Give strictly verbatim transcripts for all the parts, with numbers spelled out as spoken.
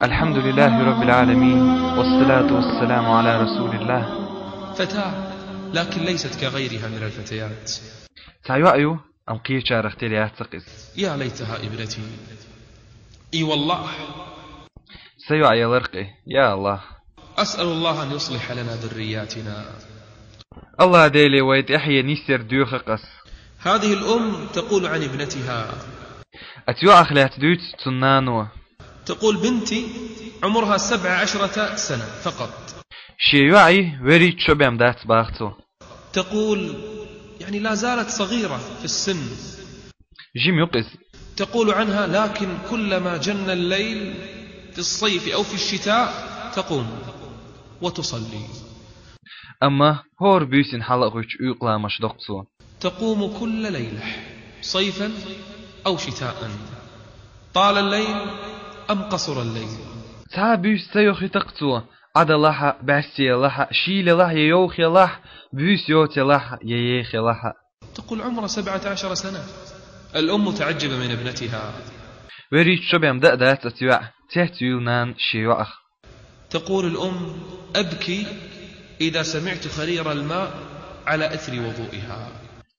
الحمد لله رب العالمين، والصلاة والسلام على رسول الله. فتاة، لكن ليست كغيرها من الفتيات. Цхьа йоӀ ю, амма кхечарах тера яц-кх из. يا ليتها ابنتي. إي والله. Са йоӀ ялар-кх из, я АллахӀ. أسأل الله أن يصلح لنا ذرياتنا. АллахӀ-Деле вай тӀехье нисъяр доьху-кх ас. هذه الأم تقول عن ابنتها. Оцу йоӀах лаьцна дуьйцу цуьнан нано. تقول: بنتي عمرها سبع عشرة سنة فقط. Шен йоӀан вуьрхӀитта шо бен дац боху цо. تقول: يعني لا زالت صغيرة في السن. Жима ю-кх иза. تقول عنها: لكن كلما جن الليل في الصيف أو في الشتاء تقوم وتصلي. Амма хӀора буьйсанна хьала а гӀуьттуш уьйкъуш ламаз до-кх цо. تقوم كل ليلة، صيفا أو شتاء، طال الليل أم قصر الليل. Цхьа а буьйса ца йохуьйту-кх цо, Ӏа делахь а, бӀаьсте елахь а, шийла елахь а, я йовха елахь а, буьйса йоцу елахь а, я еха елахь а. تقول: عمره سبعة عشر سنة. الأم متعجبة من ابنتها. ВуьрхӀитта шо бен дан а дац оцу йоӀан, цецвуьйлу нана шен йоӀах. تقول الأم: أبكي إذا سمعت خرير الماء على إثر وضوئها.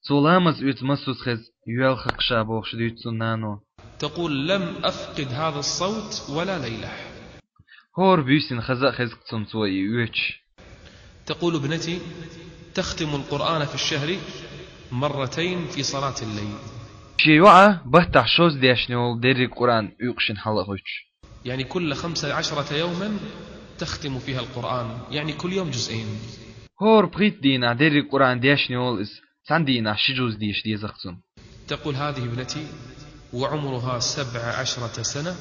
Цо ламаз оьцу массо а хеза, йоьлху-кх ша бохуш дуьйцу цуьнан нано. تقول: لم أفقد هذا الصوت ولا ليلة. ХӀора буьйсанна хаза а хеза-кх цунна цо и оьцуш. تقول ابنتي: تختم القرآن في الشهر مرتين في صلاة الليل. Шен йоӀа баттахь шозза дешна йолу дерриг Къуръан уьйкъуш йина хьала а гӀуьттуш. يعني كل خمس عشرة يوما تختم فيها القرآن، يعني كل يوم جزئين. ХӀора пхийтта дийнахь дерриг Къуръан дешна йолу иза, цхьана дийнахь ши жуз деша деза-кх цунна. تقول: هذه ابنتي وعمرها سبع عشرة سنة،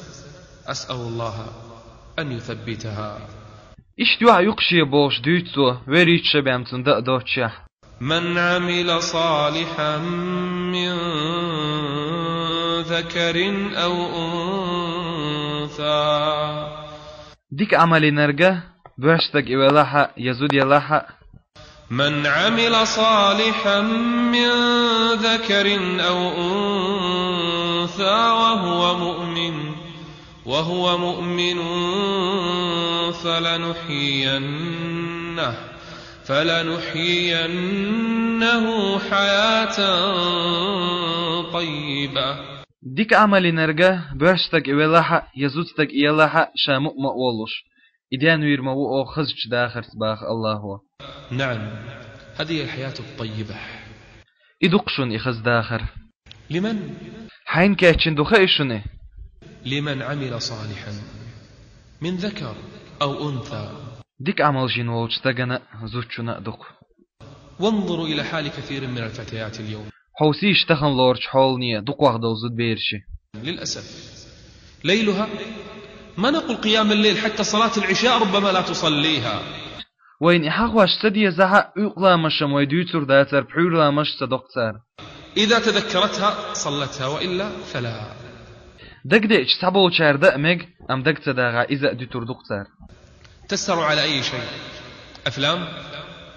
أسأل الله أن يثبتها. Иштта йоӀ ю-кх шен бохуш дуьйцу цо, вуьрхӀитта шо бен цунна дан а доццушехь. من عمل صالحا من ذكر أو أنثى. Дика Ӏамал йинарг, боьрша стаг и велахь а, я зуда елахь а. من عمل صالحا من ذكر أو أنثى وهو مؤمن، وهو مؤمن فلنحيينه، فلنحيينه حياة طيبة. Дика Ӏамал йинарг, боьрша стаг и велахь а, я зуда стаг и елахь а, ша мукъа ма а волуш, и денвийр ма ву оха хазачу дахарца, боху АллахӀа. نعم، هذه الحياة الطيبة. И ду-кх шуна и хаза дахар. لمن؟ Хьайна кечйина ду хаьий шуна? لمن عمل صالحا من ذكر أو أنثى. Дика Ӏамал йина волчу стагана а, зудчунна а ду-кх. وانظروا إلى حال كثير من الفتيات اليوم. Хьовсийша тахана лоручу хьолане дукхах долу зудабераш. للأسف. ليلها، ما نقول قيام الليل، حتى صلاة العشاء ربما لا تصليها. Вайна и хьахош ца дезахь а, уьйкъуш ламаз-м вай дуьйцур дацара, пхьуьйра ламаз-м ца до-кх цара. إذا تذكرتها صلتها وإلا فلا. Дагадеъча цхьаболчара дан а мега, амма дага ца дахахь, иза а дуьтур ду-кх цара. تسهر على أي شيء؟ أفلام؟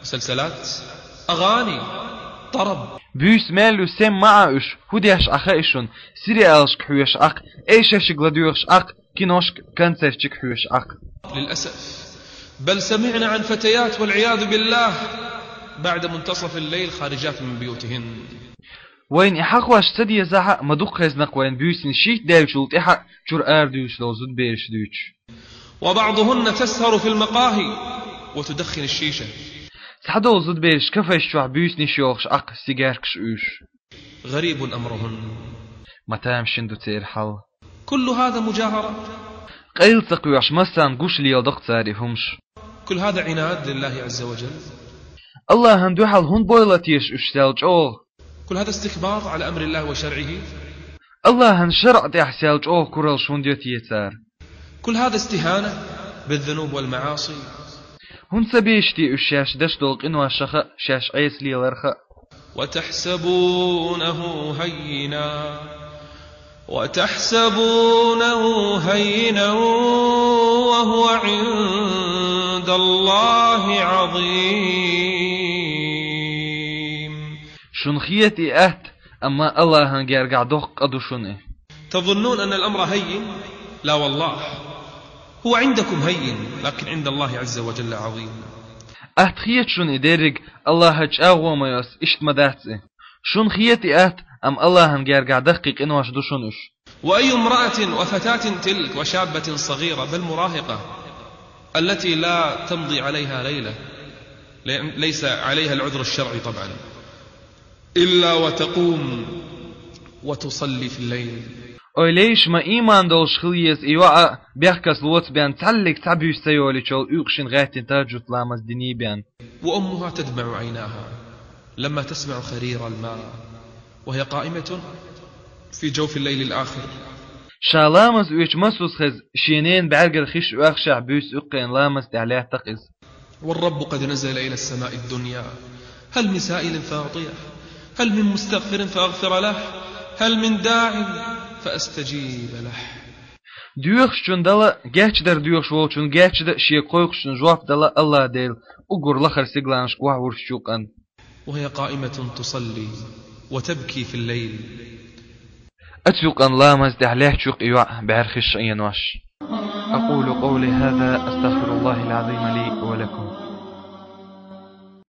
مسلسلات؟ أغاني؟ طرب؟ Буьйса мел ю, сема ма Ӏа уьш, хӀун деш Ӏа хаьий шуна, сериалашка хьоьжуш Ӏа-кх, эшаршка ладоьгӀуш Ӏа-кх, киношка, концертчика хьоьжуш Ӏа-кх. للأسف. بل سمعنا عن فتيات والعياذ بالله بعد منتصف الليل خارجات من بيوتهن. Вайна и хьахош ца дезахь а, ма дукха хезна-кх вайна буьйсанна шийтта даьллачул тӀаьхьа чуьра арадуьйлуш долу зудабераш дуьйцуш. وبعضهن تسهر في المقاهي وتدخن الشيشة. Цхьадолу зудабераш кафеш чохь буьйсанаш йохуш Ӏа-кх, сигаркаш уьйш. غريب أمرهن. Ма тамашийна ду церан хьал. كل هذا مجاهرة. Къайла ца кхоьхьуш, массарна гуш леладо-кх цара и хӀумаш. كل هذا عناد لله عز وجل. АллахӀана дуьхьал хӀунда бойла теша уьш сел чӀогӀа? كل هذا استكبار على أمر الله وشرعه. АллахӀан шарӀа тӀехь сел чӀогӀа куралш хӀунда йо те цара? كل هذا استهانة بالذنوب والمعاصي. ХӀунда ца беша те уьш шаьш деш долу къиношха а, шаьш Ӏеса леларх а? وتحسبونه هينا، وتحسبونه هينا وهو عند الله عظيم. Шуна хета и атта, амма АллахӀан гергахь доккха къа ду шуна и. تظنون أن الأمر هين؟ لا والله. هو عندكم هين، لكن عند الله عز وجل عظيم. Атта хета шуна и деррига, Аллахӏа чӏоагӏа ма йоаца, иштта ма дац и. Шуна хета и атта, амма Аллахӏана гергахь даккхий къинош ду шуна уьш. وأي امرأة وفتاة تلك وشابة صغيرة بل مراهقة التي لا تمضي عليها ليلة، ليس عليها العذر الشرعي طبعا، إلا وتقوم وتصلي في الليل. Ой, лайш ма ийман долуш хила еза и йоӏ а, бехказа лоцу бен цхьаллиг цхьа буьйса ца йолийчул, уьйкъе шина гӏаьттина тахӏажжуд ламаз диний бен. وأمها تدمع عيناها لما تسمع خرير الماء وهي قائمة في جوف الليل الآخر. Ша ламаз оьцуш массо а хеза, шен ненан бӏаьргара хиш оьхушехь буьйса уьйкъе ламаза тӏехь лаьтта-кх иза. والرب قد نزل إلى السماء الدنيا، هل من سائل فأعطيه، هل من مستغفر فأغفر له، هل من داع فأستجيب له. Доьхучун Дала, гечдар доьхуш волчун гечда, шега кхойкхучун жоп дала Аллахӏ Дела, уггар лахара сигаланашка охьавуьрсучу къан. وهي قائمة تصلي وتبكي في الليل. Оцу юкъан ламаз тӏехь лаьтташ ю-кх и йоӏ бӏаьргара хиш Ӏенош. أقول قولي هذا أستغفر الله العظيم لي ولكم.